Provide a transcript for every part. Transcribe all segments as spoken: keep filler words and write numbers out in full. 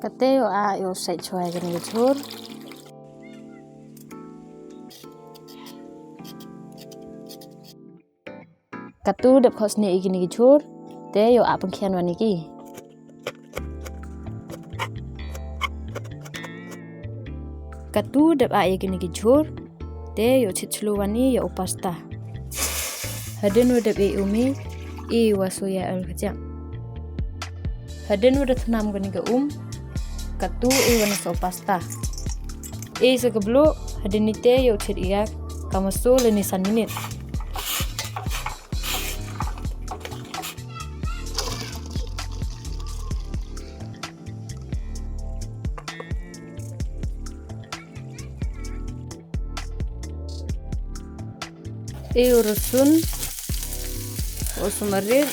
Kate ïoh ah ïoh sait chwa ïa kane ka jhur. Katu dep khot snieh ïa kine ki jhur, te ïoh ah pynkhian wan ïa ki. Katu dep ah ïa kine ki jhur, te ïoh chit chlu wan ïa u pasta. Hadien wa dep ïa u mih, ïa wa soya el kajak. Hadien wa da thnam kane ka um, katu ïa wan sa u pasta. Ïa sa ka bluh, hadien ni te ïoh chit ïa ka maso lane san minit. Ïa u rsun, u sumrit,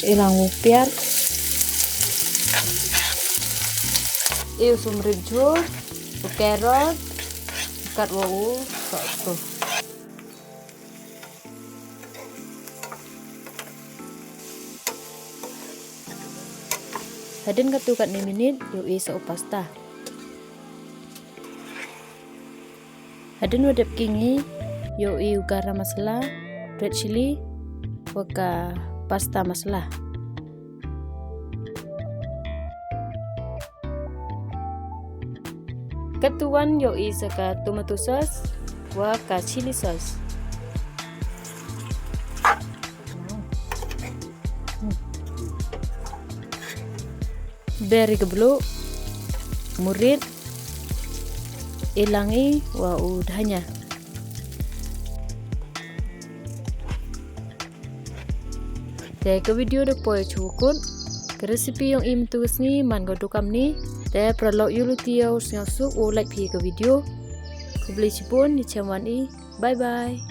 ïa lang u piar, ïa u sumrit jhur, u carrot, kat wa u sohtu. Hadien katu katne minit, ïoh ïa sa u pasta. Hadien wa dep ki ngi, ïoh ïa u garam masala, red chili, wa ka pasta masala. Katu wan ïoh ïa sa ka tomato sauce, wa ka chili sauce. Ber ïa ka bluh, murit, ïa lang ïa wa u dhania. Te ka video da poi chukut. Ka recipe yong i mynta ka sngi man ka dukam ni. Te para lok ïa luti ïa u sngewsuk u like phi ka video. Khublei chibun, ni chem wan i. Bye bye.